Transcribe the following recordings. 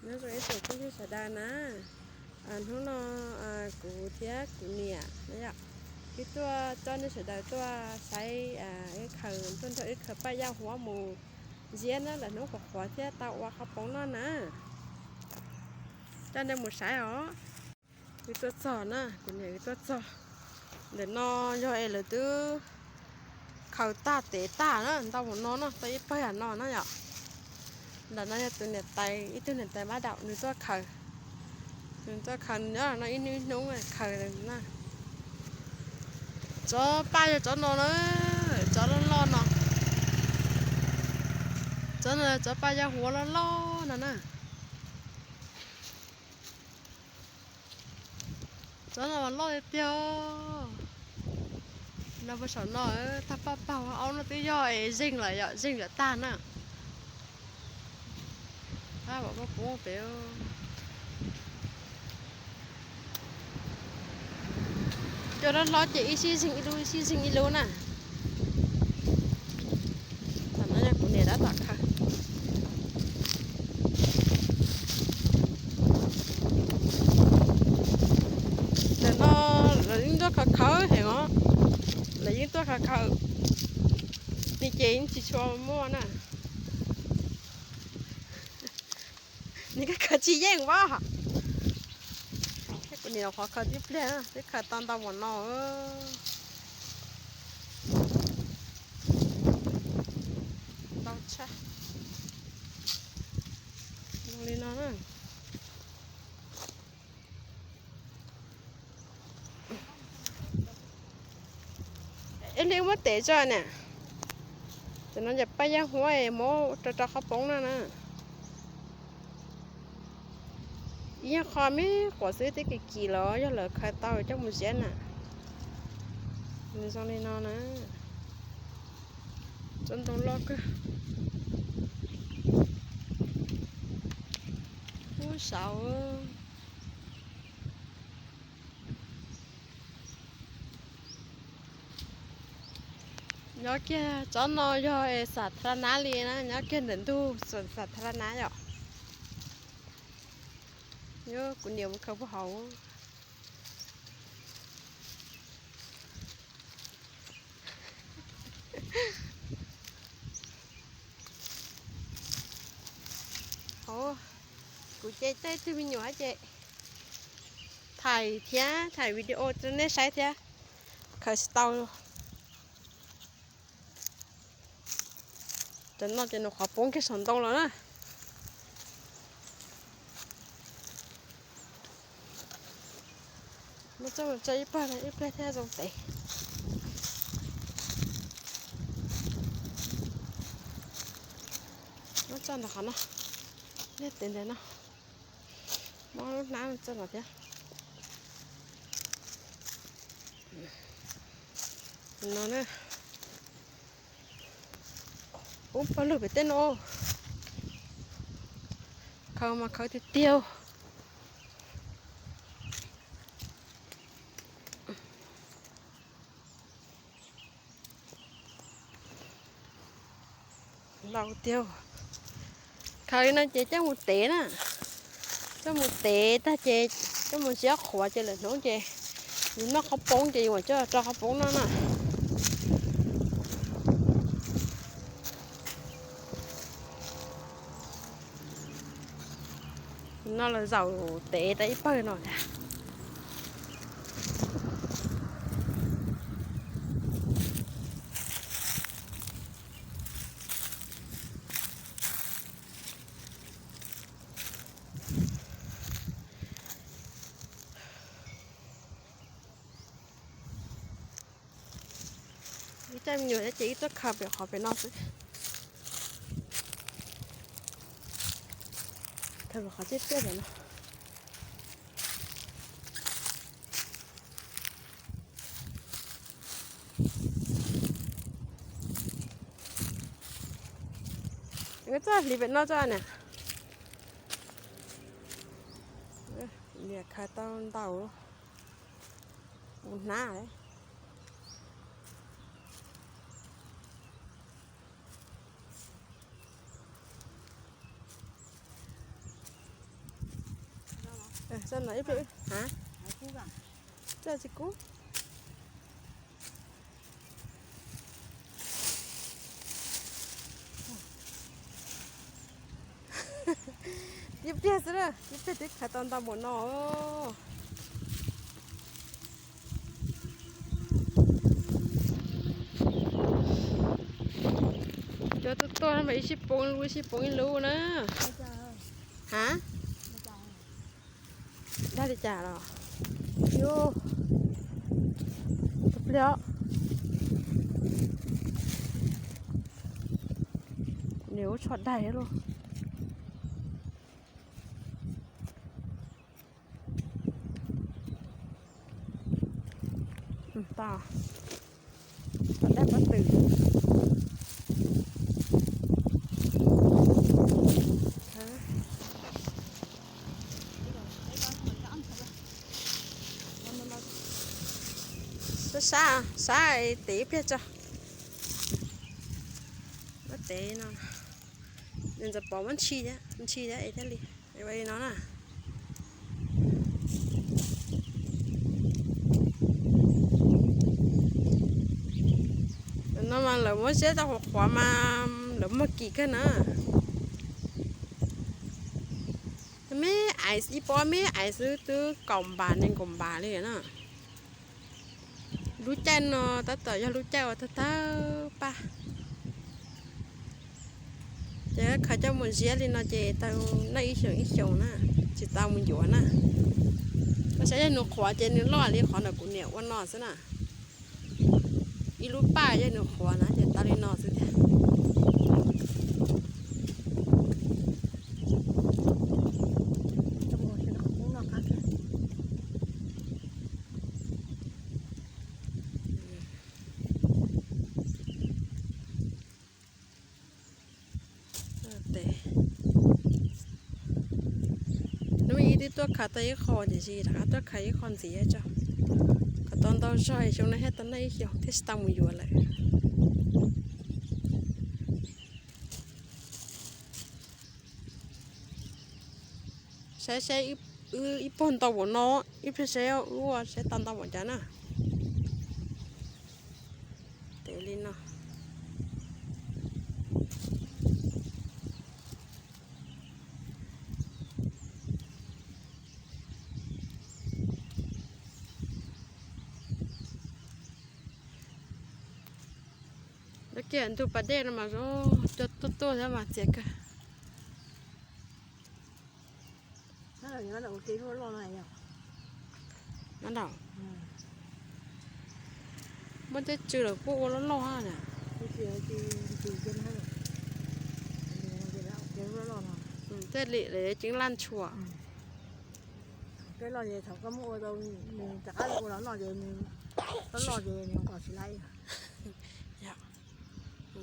Nyob zoo ib tsoom phooj ywg sawv daws na, hnub no kuv thiab kuv niam na yom, wb tuaj coj nej sawv daws tuaj saib wb khaws, tuaj nrog wb khaws paj yaj huab mus ziab na, lwm hnub qhuav qhuav thiaj tau ua qhov poob noj na. Coj nej mus saib os. Wb tuaj txog na, kuv niam wb tuaj txog. Ntawm no yog es lawv twb khaws tag tev tag na, ntau mus no no, tau ib pawg yam no na yom. Ntawm no yog tus niam tais, ib tug niam tais mab daum nws tuaj khaws. Nws tuaj khaws nyob no ib hnub ib hnub khaws na. Tsob paj yog tsob no na, tsob loj loj no. Tsob no tsob paj yaj huab loj loj no na. Tsob no mas loj tiag tiag. No puag saum no tag paj pag aub no twb yog es zeeg lawm yom, zeeg lawm tag na. Tab peb cov hlob hlob ces ib sij zeeg ib lub, ib sij zeeg ib lub na. Tam no yog kuv niam tab tom khaws. Ntawm no lawv yeej tuaj khaws khaws heev os. Lawv yeej tuaj khaws khaws, nws ces yeej tsis tshua muaj na. Nws khaws tsis yeej as. Kuv niam qhuav khaws tib pliag twb khaws tau ntau npaum no. Ntau tshaj. Li no na. Ib leeg muab tev tso na. Cov no yog paj yaj huab muab rau rau qhov poob no na. Ib qho me quav xwb twb kim kim los yog lawv khaws tau coj mus ziab na. Nws zoo li no na. Tsob ntoo loj kawg. Ub saud. Nyob kiag tsob no yog es xav thab nab li na, nyob kiag ntawm ntug xav thab nab yom. Yog kuv niam mus khaws puag hauv. Hauv, kuv ces tej tug me nyuam ces thaij thiab thaij video rau nej saib thiab. Khaws tsis tau. Cov no ces nws qhuav poob kiag saum ntoo los na. Muab tso mus tso ib pawg, ib pliag thiaj zoo tev. Muab tso ntawm qhov no, liaj tev ntawm no. Muab lub hnab tso no thiab. No na. Ub, pawg lug pem tej no. Khaws mas khaws tiag tiag. Laus tiag. Khaws li no ces coj mus tev na. Coj mus tev tag ces coj mus ziab qhuav ces lwm hnub ces yus noj qhov poob ces yus mam coj rau qhov poob noj na. No lawv zaum tev tau ib pawg no thiab. Ib caj me nyuam ces ib tug khaws pem qhov pem no xwb. Khaws pem qhov tiaj tiaj pem no. Koj txoj hliv pem no tso na. Niam khaws tau ntau, mus hnab lawm. Tsis kub. Ib pliag xwb na, ib pliag twb khav tau ntau npaum no. Cov tuaj tuaj no mas ib sij poob ib lub, ib sij poob ib lub na. Ha? Dag li cas los? Tus pliag, nws ua tsho daig lawm. Tom dab pob tw. Sab sab, sab tev ib pliag tso. Muab tev no, nws ntxawm pov muab ntshis thiab, ntshis thiab es thiaj li, li no na. No mas lawv muab ziab tau qhuav qhuav mas lawv muag kim kawg na. Me ais ib pob me ais xwb twb kaum npas nees nkaum npas li na. Lub caij no tab tom yog lub caij uas tawg tawg paj. Ces khaws coj mus ziab li no ces tau noj ib xyoos ib xyoos na, tsis tau mus yuav na. Koj saib yog nws qhuav ces nws loj li qhov ntawm kuv niam ua no xwb na. Ib lub paj yog nws qhuav na ces tau li no xwb tiag. Tes, hnub ib twb tuaj khaws tau ib qho tiam sis rov qab tuaj khaws ib qho ntxiv tso. Khaws tau ntau zog xyoo no thiaj tau noj ib xyoos thiaj tsis tau mus yuav lawm. Saib saib, wb puag ntau npaum no, ib pliag saib wb ua saib tau ntau npaum cas na. Tes li no. Lub kiag ntug pas dej no mas zoo, cua tuaj tuaj thiab mas txias kawg. Muab tej tsw lawm kuj ua loj loj na. Tej li lawv ceev laj ntshua. Tej loj ces thaum koj muab ua tau nws rov qab ua los noj ces nws loj loj ces nws kom tsis laiv. Yog,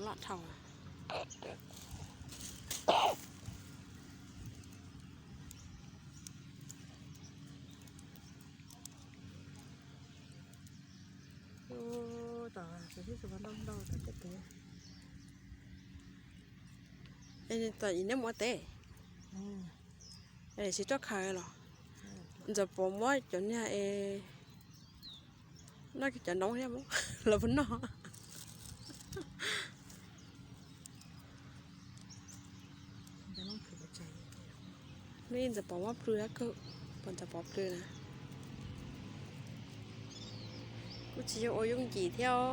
loj dhau. Tom tib tug ntau ntau tom tej kev. Tom ib neb muab teb, es tsis tuaj khaws los? Ntxawm Pov muab cov niag es noj kiag cov noob thiab lawv puas noj. Neb ntxawm Pov muab plw dab kawg, Pov ntxawm Pov plw na. Kuj tsis yog ua yooj yim thiab os.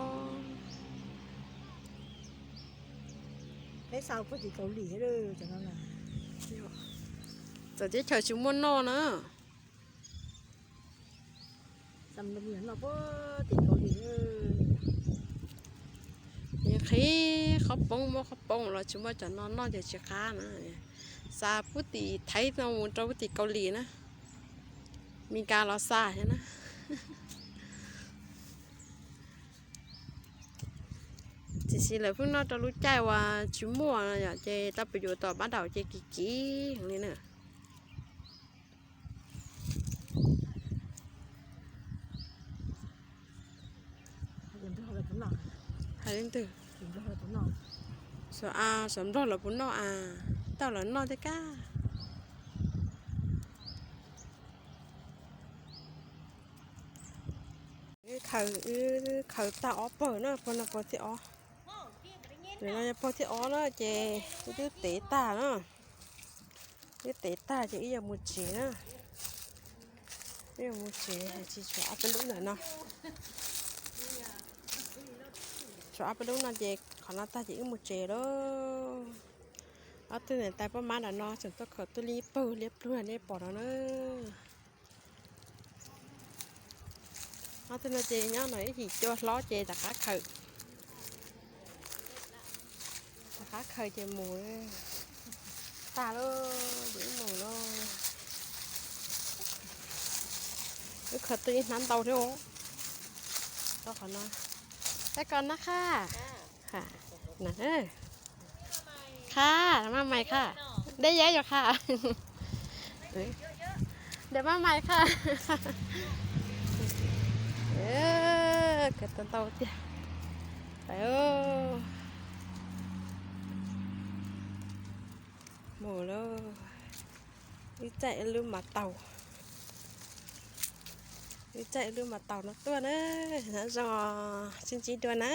Peb xa puag tim Kaus Lim, txawm teb chaws tsis muaj noj na. Nws qhib qhov poob, muab qhov poob los tsis muaj cov no noj ces tsis qab na. Xa puag tim Thaib no mus rau puag tim Kaus Lim na, Mes Kas los xa thiab na. Tiam sis lawv pheej noj rau lub caij uas tsis muaj yom, ces tau pes yuav tom pab daum ces kim kim heev li na. Hais li ntawd, xyov a, xyov Nplog lawv puas noj a, tau lawv noj tej kab. Khaws, wb khaws tag ob pawg na, pawg no pawg thib ob. Ntawm no yog pawg thib ob na ces wb twb tev tag na. Wb tev tag ces wb yuav mus tsev na. Wb yuav mus tsev, tsis tshuav ob peb lub ntawm no. Tshuav ob peb lub no ces qhov no tag ces wb mus tsev lauj. Ob tug niam tais poj mab ntawm no tseem tuaj khaws tuaj li pawg liab pluag nej pom no na. Ob tug no ces nyob no ib yim cua hlob ces rov qab khaws. Rov qab khaws ces mus. Tag lauj, ces wb mus lauj. Wb khaws tuaj ib hnab ntau thiab. Tau qhov no. Peb koj nab qha. Qha, maj mais qha. Deb yab yog qha. Deb maj mais qha. Khaws tau ntau tiag. Mus lauj. Wb caij ib lub mas taus. Wb caij ib lub mas taus no tuaj na. Nyob zoo, sib ntsib dua na.